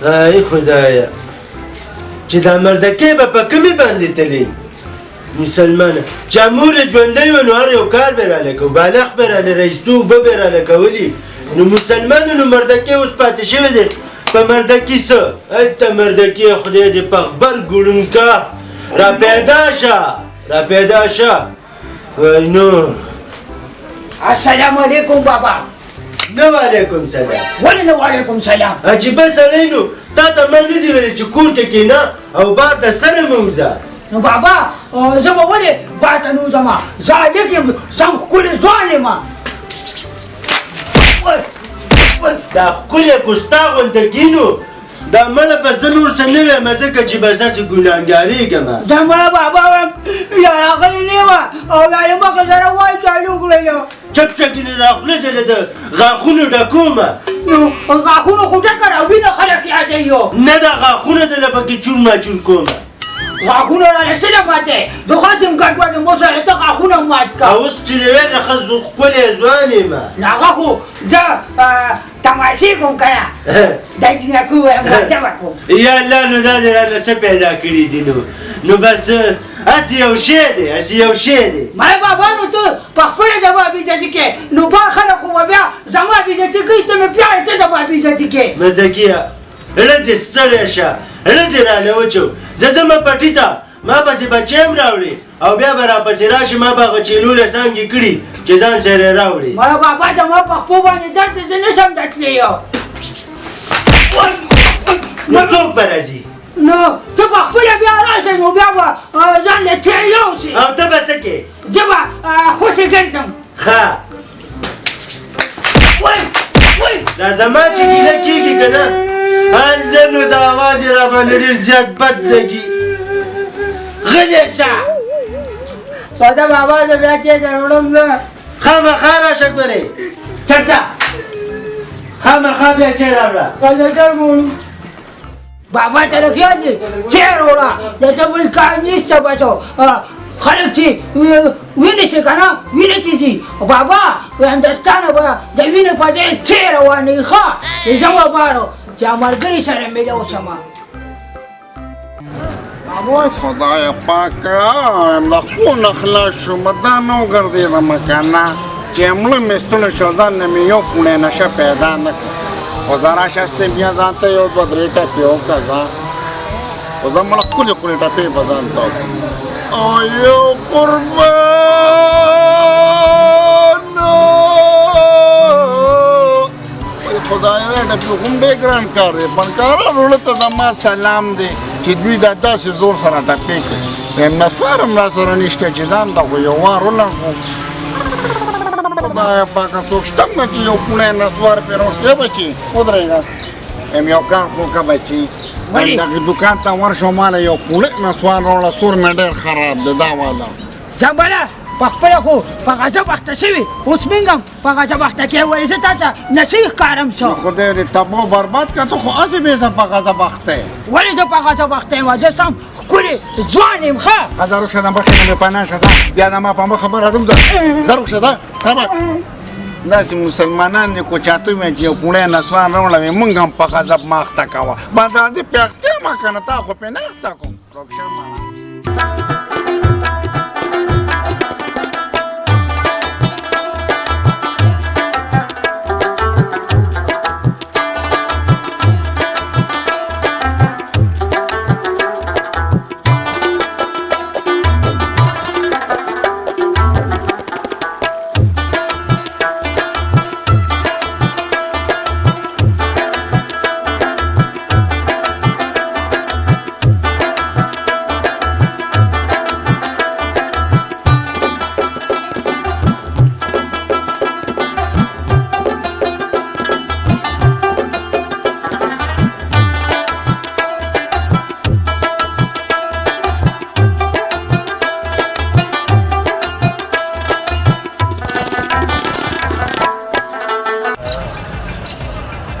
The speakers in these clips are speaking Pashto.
ای خدایه، چې دا مردکې به په کومې باندې تلې؟ مسلمانه چې مور یې ژوندی وه نو هر یو کار به یې راله کو، بالښت به یې راله راایستو، اوبه به یې راله کولې. نو مسلمانه نو مردکې اوس پاتې شوی دی. په مردکي څه؟ هلته مردکې خدای دې په غبرګ ړوند که، را پیدا شه، را پیدا شه. وای نو السلام علیکم بابا. نه وعلیکم سلام. ولې نه وعلیکم سلام؟ عجیبه سړی، نو تا ته ما نه دي ویلي چې کور ته کښېنه او بار د سره مه وځه؟ نو بابا زه به ولې بار ته نه وځم؟ زه هلک یم، سم ښکلی ځوان یم. دا ښکلی خو ستا غوندته کښېنو، دا مړه به زه نور څه نه وایم، ځکه چې بس هسې ګناهګارېږم. زه مړه بابا وایم، یا راغلی نه یم او یا یې مخه سره وای چالو کړی. چپ چپ کښېنه، دا خوله دې له د غاښونو ډکومه. نو غاښونو خو ډکه را وینه خلک یادوي. نه، دا غاښونه دې له پکې چور ماچور کومه. غاښونه راله څه نه ماتوې؟ زه خو هسې هم ګډوډ یم، اوس راله ته غاښونه مات کړه. اوس چې دې ویل ښه ښکلی ځوان یم. نو هغه خو زه تماشې کوم که نه، دا جینکو وایم واده به کوم. یا الله، نو دا دې رانه څه پیدا کړي دي؟ نو نو بس هسې یو شی دی، هسې یو شی دی. ما بابا نو ته په خپله زما بېعزتي کوې، نو بار خلک خو به بیا زما بېعزتي کوي، ته مې پلار ته زما بېعزتي کوې. مردکیه زړه دې ستړی شه، زړه دې راله وچو. زه ځمه پټي ته، ما پسې بچی هم راوړي او بیا به راپسې راشي، ما به هغه چیلو له څنګې کړي چې ځان سره یې راوړي. مړه بابا زما په خپو باندې درد دی، زه نه شم درتلی. نو څوک به راځي؟ نو ته په خپله بیا راشه، نو بیا به ځان له چای یوسې. او ته به څه کې؟ زه به خوشې ګرځم. ښه، دا زما چې ګیله کېږي که نه، هلته نو دا اواز یې راباندې ډېر زیات بد لګي. غلی شه. راځه بابا، زه بیا چای در وړم. زه خامخا راشه ګورې، چرته خامخا بیا چای راوړه. بابا ته رښتیا دي چای راوړه، د ته بل کار نشته. بچو خلک چې وینې چې که نه وینې چې ځي بابا وایم د ستا نه به د وینې په ځای چای روانوي. ښه زه به بارو چې ملګري سره میله شم. وای خدای پاکه، له خپو نه خلاص شوم، دا نه وګرځېدم که نه چې مړه مې ستړی شو، ځان نه مې یو پوڼی نشه پیدا نه کړه. خو زه راشه ستې بیا ځان ته یو دوه درې ټپې وکړه ځه، خو زه مړه ښکلې ښکلې ټپې به ځان ته وکړم. او یو قربان، وای خدای را ټپې خو هم ډېر ګران کار دی. فنکارانو ته زما سلام دی چې دوی دا داسې زور سره ټپې کوي. وایم نسوار هم را سره نشته چې ځان ته خو یو وار ولګو. خدای پاکه څوک شته نه چې یو پوڼی نسوار پرې راوستی بچي؟ ودرېږه، وایم یو کار خو وکړه بچي، دغه دوکان ته ورشه ماله یو پوڼی نسوار راوړه، سور مې ډېر خراب دی دا والا. جنبله په خپله خو په غضب اخته شوې، اوس مونږ هم په غضب اخته کې. ولې زه تا ته نشي ښکارم څه؟ خدای دې تباه برباد کړه، ته خو هسې بې زه په غضب اخته یې. ولې زه په غضب اخته یم؟ زه سم ښکلی ځوان یم. ښه ښه زه روښه د مخې نه مې پناه شه، بیا د ما په مخه به راځم. زه روښه ده داسې مسلمانان دي کوچاته مې چې یو پوڼی نسوان راوړه وې، مونږ هم په غضب مه اخته کوه. باندې راځي پې اخته یم که نه، تا خو پې نه اخته کوم. روښه مانا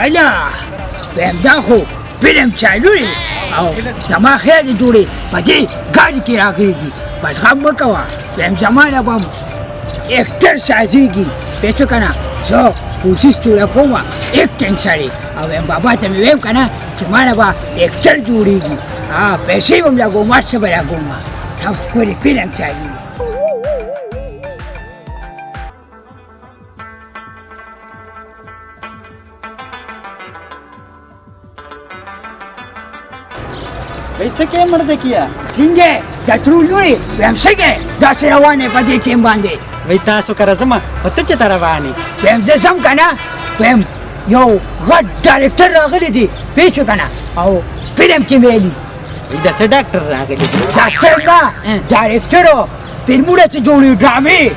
الا وایم دا خو فلم چالو دی او زما خیال دې جوړې په دې ګاډي کې راغلي دي. بس غم مه کوه، وایم زما نه به هم اکټر سازېږي. پوه شو که نه؟ زه کوشش ټوله کوم اکټینګ سره، او وایم بابا ته مې وایم که نه چې ما نه به اکټر جوړېږي. ها پیسې به هم لګوم، هر څه به لګوم، تا ښکلې فلم چالي. وایي څه کوې مردکیه؟ څنګه د ترور لورې؟ وایم څه کوې داسې روان یې په دې ټیم باندې؟ وایي تاسو کره ځمه خو ته چېرته روان یې؟ وایم زه ځم که نه، وایم یو غټ ډایرکټر راغلی دی، پوه شوې که نه، او فلم کې ویلي. وایي دا څه ډاکټر راغلی دی؟ ډاکټر نه، ډایرکټر، فلمونه چې جوړوي، ډرامې.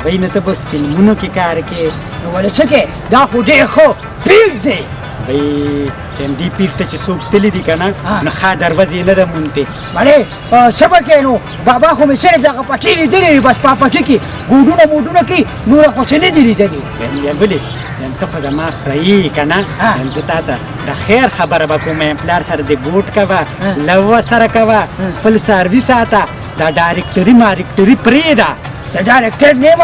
وایي نو ته به اوس فلمونو کې کار کوې؟ نو ولې څه کوې، دا خو ډېر ښه پیر دی. وایي همدې پیر ته چې څوک تللي دي که نه، نو ښه دروازې نه ده موندې. مړې څه به کوې نو، بابا خو مې صرف دغه پټې لیدلې دي، بس په پټي کې ګوډونه موډونه کوي، نوره خو څه نه دي لیدلې. وایم یا ولې، وایم ته خو زما خوريي که نه، وایم زه تا ته د خیر خبره به کوم، وایم پلار سره دې ګوټ کوه، لو سره کوه، خپل څاروي ساته، دا ډایرکټري مارکټري پرېږده. زه ډایرکټر نه یم،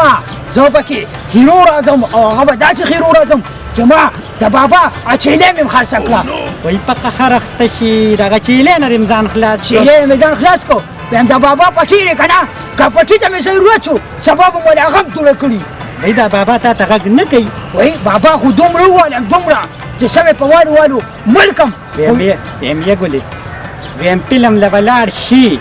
زه پکې هیرو راځم، او هغه به داسې هیرو راځم چې ما د بابا اچیلې مې هم خرڅه کړه. وایي په قهر اخته شي، دغه چیلې نه دې هم ځان خلاص کړو. چیلې نه مې ځان خلاص کړو. وایم د بابا پټی دی که نه، که پټي ته مې ضرورت شو سبا به مو له هغه هم توره کړي. وایي دا بابا تا ته غږ نه کوي؟ وایي بابا خو دومره ووالم، دومره چې څه مې په والو والو مړ کم. وایم یې ګلې، وایم فلم له به لاړ شي،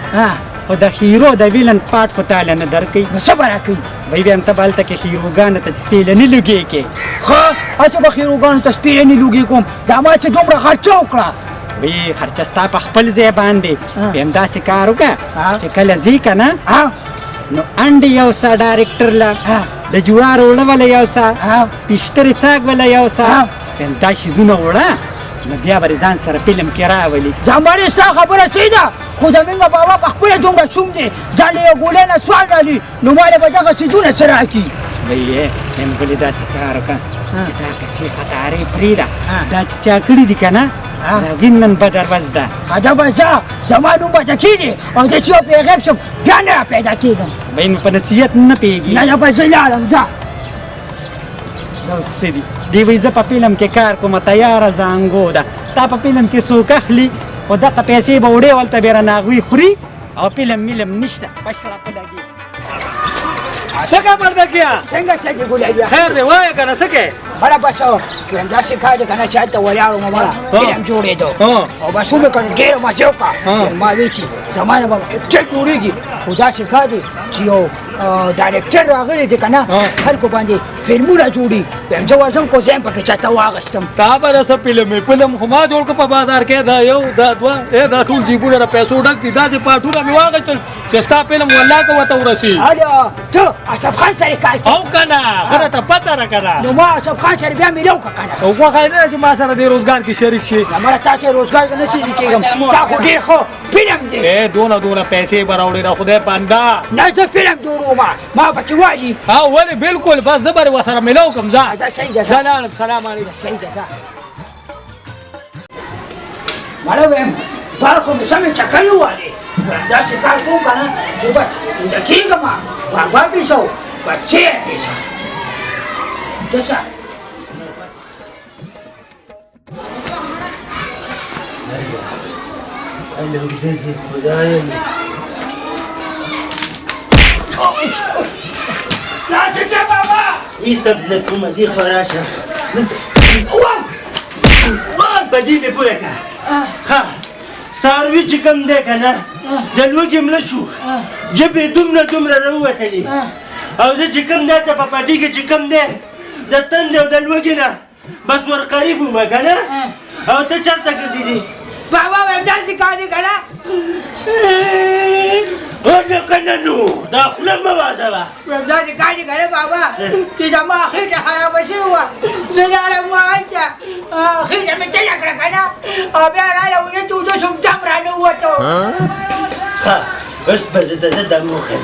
خو د هیرو د ویلن پاټ خو تا له نه درکوي. نو څه به راکوي؟ وایي وایم ته به هلته کې هیروګانو ته سپېلني لوګې کې. ښه، هسې به هیروګانو ته سپېلني لوګې کوم، دا ما چې دومره خرچه وکړه. وایي خرچه ستا په خپل ځای باندې. وایم داسې کار وکړه چې کله ځې که نه، نو انډې یوسه ډایرکټر له، د جوارو اوړه وله یوسه، پیشترې ساګ وله یوسه، وایم دا شیزونه وړه، نو بیا به ځان سره فلم کې راولي. دا مړې ستا خبره صحیح ده، خو زمونږ بابا په خپله دومره شوم دی، ځان له یو ګولۍ نه سوال رالي، نو ما له به دغه څیزونه څه راکړي؟ وایي وایم ولې داسې کار وکړه چې دا قصې قطارې پرېږده، دا چې چا کړي دي که نه، د هغې نن بده ورځ ده. ښه به ځه، زما نوم به کښېني او زه چې یو پرې غیب شم بیا نه را پیدا کېږم. وایي نو په نصیحت نه پوهېږي. نه نه، به زه لاړم، ځه. دا اوس څه دي؟ دی وایي زه په فلم کې کار کوم، تیاره زانګو ده، تا په فلم کې څوک اخلي، خو دغه پیسې به وړې، هلته به رانه هغوی خوري او فلم ملم نشته، بشپړه په لګي. څنګه مردکیه؟ څنګه څه دې ګلابیه؟ خیر دی، وایه که نه څه کوې؟ بله بس وایم داسې کار دی که نه چې هلته ولاړ وم، مړه فلم جوړېدو او بس ومې کړ، ډېره مزه وکړه. ما ویل چې زما نه به اکټر جوړېږي، خو داسې کار دی چې یو ډایرکټر راغلی دی که نه، خلکو باندې فلمونه جوړي. وایم زه ورځم خو زه هم پکې چاته واغېستم. تا به د څه فلم وي؟ فلم خو ما جوړ کړ په بازار کې، دا یو دا دوه، دا ټول جیبونه د پیسو ډک دي، داسې پاټونه مې واغېستل چې ستا فلم والله که ورته ورسي. هله ته اصف خان سره کار کوې؟ او که نه، ښه راته پته ده که نه. نو ما اصف خان سره بیا میله وکړه که نه. او خوښه یې نه ده چې ما سره دې روزګار کې شریک شي. نه مړه، تا سره روزګار کې نه شریک کېږم، تا خو ډېر ښه فلم دی. دونه دونه پیسې به راوړې، د خدای بنده. نه زه فلم جوړوم، ما پکې والي. ها ولې، بالکل، بس زه به ورسره میله وکړم. ځه. ځه، صحیح ده، ځه. ځه لاړم، سلام علیکم. صحیح ده، ځه. مړه وایم بار خو مې سمې چکرې ووهلې، وایم داسې کار کوم که نه چې بس ویده کېږم، بابا پېښه و بچی پېښه. ته څه؟ خدای مې. راځه شه بابا. ایسب له کومه دې خوا راشه. په دې مې پوه کړه. ښه څاروي چې کوم دی که نه، د لوږې مړه شو، ژبې دومره دومره راووتلې، او زه چې کوم دی ته په پټي کې چې کوم دی د تندې او د لوږې نه بس ور قریب وم که نه، او ته چېرته ګرځېدې؟ بابا وایم داسې کار دی که نه. ورته که نه نو دا خوله مه وازوه. وایم داسې کار دی که نه بابا چې زما خېټه خرابه شوې وه، زه لاړم هلته، خېټه مې تېره کړه که نه، او بیا راغلم زه چې ویده شوم دم رانه ووتو. ښه اوس به درته زه دم وښیم.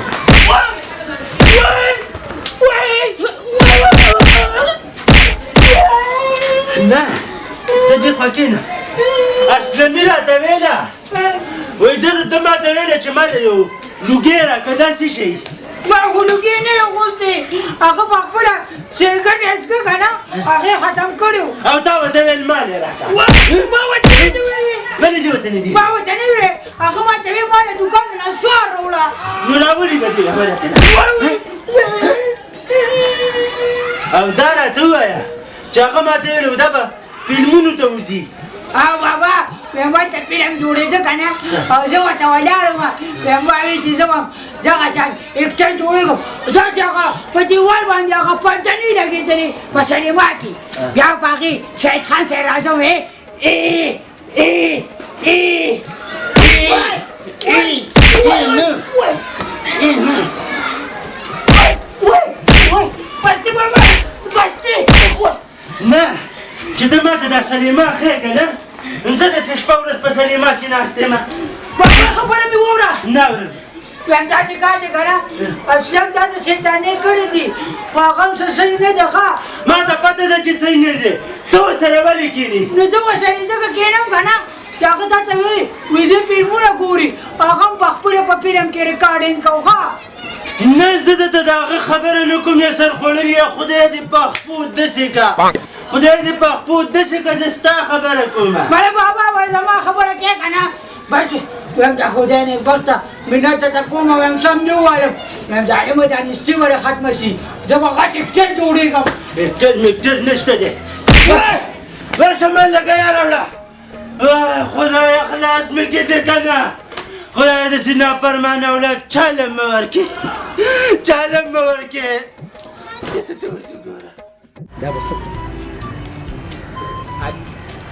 نه ته دې خوا کښېنه. اسلمي راته ویله، وایي ده ما ته ویله چې ما له یو لوګی راکړه، دا څه شی؟ ما خو لوګی نه دی غوښتی، هغه په خپله سګرټ یې څکه که نه، هغې ختم کړی و. او تا ورته ویل ما دی راکړه. ما ورته نه دی دې ورته نه دي؟ ما ورته نه ویلې، هغه ما ته ویې ما له دوکان نه نسوار راوړه. نو راولي به دې. او دا راته ووایه چې هغه ما ته ویل دا به فلمونو ته وځي. او بابا وایم هلته فلم جوړېده که نه، او زه ورته ولاړم. وایم ما ویل چې زه وم دغه شان اکټر جوړېږم، داسې هغه په دیوال باندې هغه پرده نه لګېدلې په سینما کې. بیا په هغې شاهد خان صاحب راځم وې ای ای ای بس دې بابا بس دې. نه چې ته ما ته دا سلیما ښیې که نه، زه داسې شپه ورځ په سلیما کې ناست یم. بابا خبره مې واوره. نه اورم. وایم داسې کار دی که نه، اسلم تا ته شیطانې کړې دي، خو هغه هم څه صحیح نه دی. ښه ما ته پته ده چې صحیح نه دی، ته ورسره ولې کښېنې؟ نو زه ورسره ځکه کښېنم که نه چې هغه تا ته ویلي وایي زه فلمونه ګوري، هغه هم په خپله په فلم کې ریکارډینګ کوو. ښه نه زه درته د هغه خبره نه کوم، یا سرخوړلي یا خدای دې په خپو داسې که، خدای دې په خپو داسې که، زه ستا خبره کوم. بله بابا وایي زما خبره کوې که نه؟ بس وایم دا خدای نېکبخته ملت ته کومه وایم سم دې ووایم، وایم ظالمه دا نیستي ولې ختمه شي، زه به غټ اکټر جوړېږم. اکټر مکټر نشته دی. ورشه مال لګیا راوړه. خدای خلاص مې کړې دې که نه، خدای داسې نافرمانه اولاد چا له مه ورکړي، چا له مه ورکړي. ته اوس وګوره. دا به څه؟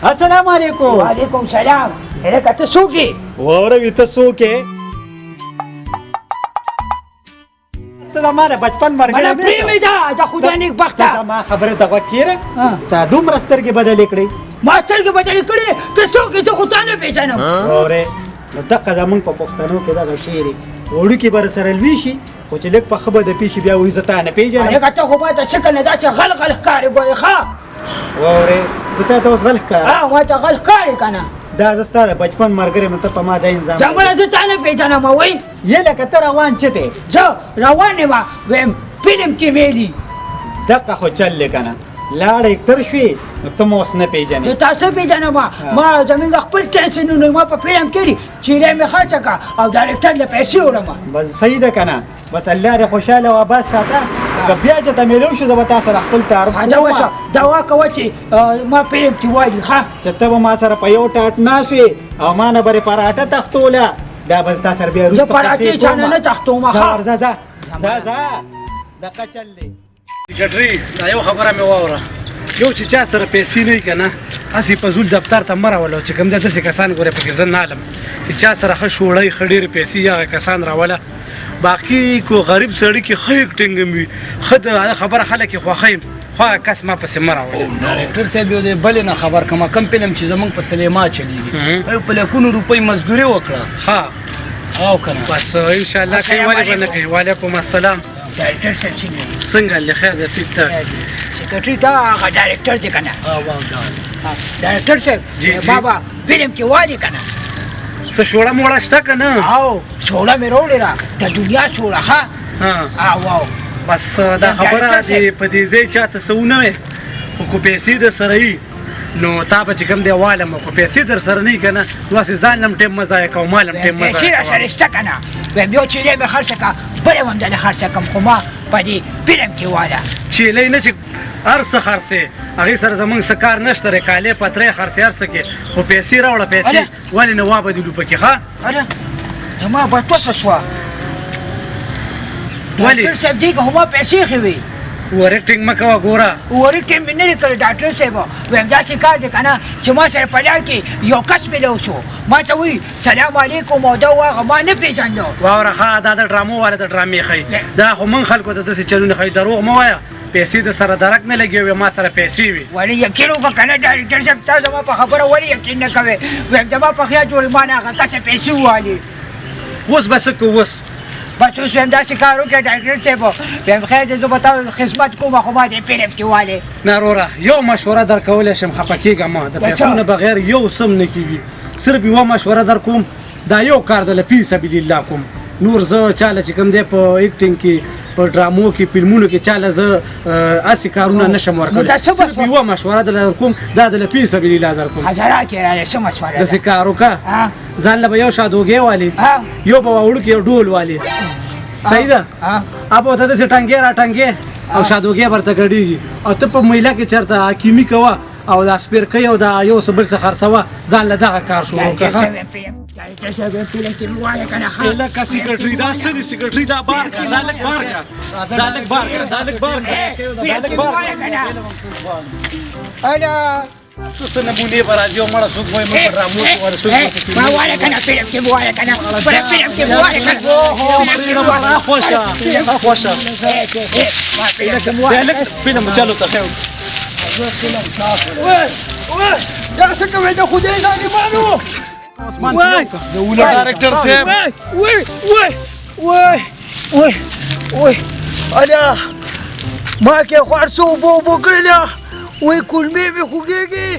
السلام علیکم. وعلیکم سلام. هلکه ته څوک یې؟ واوره وي ته څوک یې؟ ته زما د بچپن ملګری مله نه پرې مې ده، د خدای نېکبخته. ته زما خبرې ته غوږ کښېنه. تا دومره سترګې بدلې کړې. ما سترګې بدلې کړې؟ ته څوک یې؟ زه خو تا نه پېژنم. واورې نو دقه زموږ په پښتنو کې دغه شعر وړوکي به سره لوی شي، خو چې لږ په ښه به د پېښې بیا وایي زه تا نه پېژنم. هلکه ته خو ما ته شکل نه داسې غل غل ښکارې ګورې. ښه واورې زه تا ته اوس غل ښکارم؟ ها ما ته غل ښکارې که نه. دا زه ستا د بچپن ملګری یم، ته په ما دا انظام زموږ زه تا نه پېژنم. وایي یې لکه ته روان چه دی؟ زه روان یم، وایم فلم کې ویلي. دقه خو چل دی که نه، لاړ اکټر شوې نو ته مو اوس نه پېژنې. زه تا څه پېژنم؟ ما زمونږ خپل ټینشنونه ما په فلم کې دي، چیرې مې خرڅه کړه او ډایرکټر له پیسې وړم. بس صحیح ده که نه، بس الله دې خوشحاله او آباد ساته. که بیا چې ته میلو شو زه به تا سره خپل تعارف ښه کوم. وشه دوا کوه چې ما فلم کې والي. ښه چې ته به ما سره په یو ټاټ ناست وې او ما نه به دې پراټه تښتوله، دا به زه تا سره بیا زه وروسته پراټې قصې چا نه کوم. نه تښتوم. ځه ښه ورځه ځه ځه ځه، دقه چل دی. سیکرټري دا یو خبره مې واوره، یو چې چا سره پیسې نه وي که نه، هسې فضول دفتر ته مه راوله، چې کوم ځای داسې کسان ګورې پکې زه نه الم چې چا سره ښه شوړی ښه ډېرې پیسې وي هغه کسان راوله. باقي کو غریب سړي کې ښه اکټینګ هم وي، ښه د هغه خبره خلک یې خوښوي، خو هغه کس ما پسې مه راوله. ډایرکټر صاحب یو دی بلې نه خبر کما کوم فلم چې زمونږ په سلیما چلیږي، په لکونو روپۍ مزدوري وکړه. ښه او که نه بس انشاءالله کوي، ولې به نه کوي. وعلیکم السلام. ډایرکټر صاحب څنګه یې؟ څنګه له خیر دی؟ ټیک ټاک. سیکرټري ته هغه ډایرکټر دی که نه؟ ډایرکټر صاحب بابا فلم کې والي که نه؟ څه شوړه موړه شته که نه؟ او شوړه مې راوړې ده، د دنیا شوړه. ښه او بس دا خبره دې په دې ځای چاته څه ونه وې، خو که پیسې در سره وي نو تا به چې کوم دی والم، خو پیسې در سره نه وي که نه نو هسې ځان له هم ټایم مه ضایع کوه، ما له هم ټایم مه پیسې ضایع راسره کوه. شته که نه؟ وایم یو چیلې مې خرڅه کړه، بله هم درله خرڅه کړم، خو ما په دې فلم کې واله. چیلې نه چې هر څه خرڅې، هغې سره زمونږ څه کار نشته دی، کالې پترې خرڅې هر څه کې، خو پیسې راوړه پیسې، ولې نه وابدلو پکې. ښه هله زما بټوه څه شوه؟ ولې؟ ډاکټر صاحب دې که خو ما پیسې ښې وې. اوور اکټینګ مه کوه ګوره. اوور اکټینګ مې نه دی کړی ډاکټر صاحب. وایم داسې کار دی که نه چې ما سره په لار کې یو کس میلاو شو، ما ته وایي سلام علیکم او دا هغه ما نه پېژنده. واوره ښه، دا د ډرامو والا د ډرامې ښیي، دا خو موږ خلکو ته داسې چلونه ښیي. دروغ مه وایه، پیسې د سره درک نه لګي وې، ما سره پیسې وي. ولې یقین وکړه که نه ډاکټر صاحب، تا زما په خبره ولې یقین نه کوې؟ وایم زما په خیال جوړې ما نه هغه کسه پیسې ووالي. اوس به څه کوو؟ اوس بس اوس وایم داسې کار وکړه ډاکټر صاحب، وایم خیر دی زه به تاسو خدمت کوم، خو ما دې فلم کې والې. نه وروره یو مشوره درکولی شم، خفه کېږه مه، د پیسو نه بغیر یو څه هم نه کېږي. صرف یوه مشوره در کوم، دا یو کار د له فی سبیل الله کوم، نور زه چاله چې کوم دی په اکټینګ کې په ډرامو کې فلمونو کې چاله زه هسې کارونه نه شم ورکولی. صرف یوه مشوره درله درکوم، دا درله فی سبیل الله درکوم. داسې کار وکړه، ځان له به یو شادوګی والي، یو به وړوکی یو ډول والي، صحیح ده؟ به ورته داسې ټنګې را ټنګې او شادوګی به ورته ګډېږي، او ته په میله کې چېرته حکیمي کوه او دا سپېرکۍ او دا یو څه بل څه خرڅوه، ځان له دغه کار شروع کړه. لکه سیکرټري دا څه دي؟ سیکرټري دا بار کړه، دا لږ بار کړه، دا لږ بار کړه، دا لږ بار کړه، دا لږ بار کړه. څه څه نمونې به راځي او مړه څوک وایي موږ په ډرامو کې وایي، څوک ما وایه که نه فلم کې وایه که نه په فلم کې وایه که نه. خوښه خوښه لږ فلم چلو ته خیر. دا څه کوې د خدای ظالمانو؟ عثمان ډایرکټر صاحب وای وای وای وای وای الا ما کې خو هر څه اوبه اوبه کړلې، وای کولمې مې خوږېږي.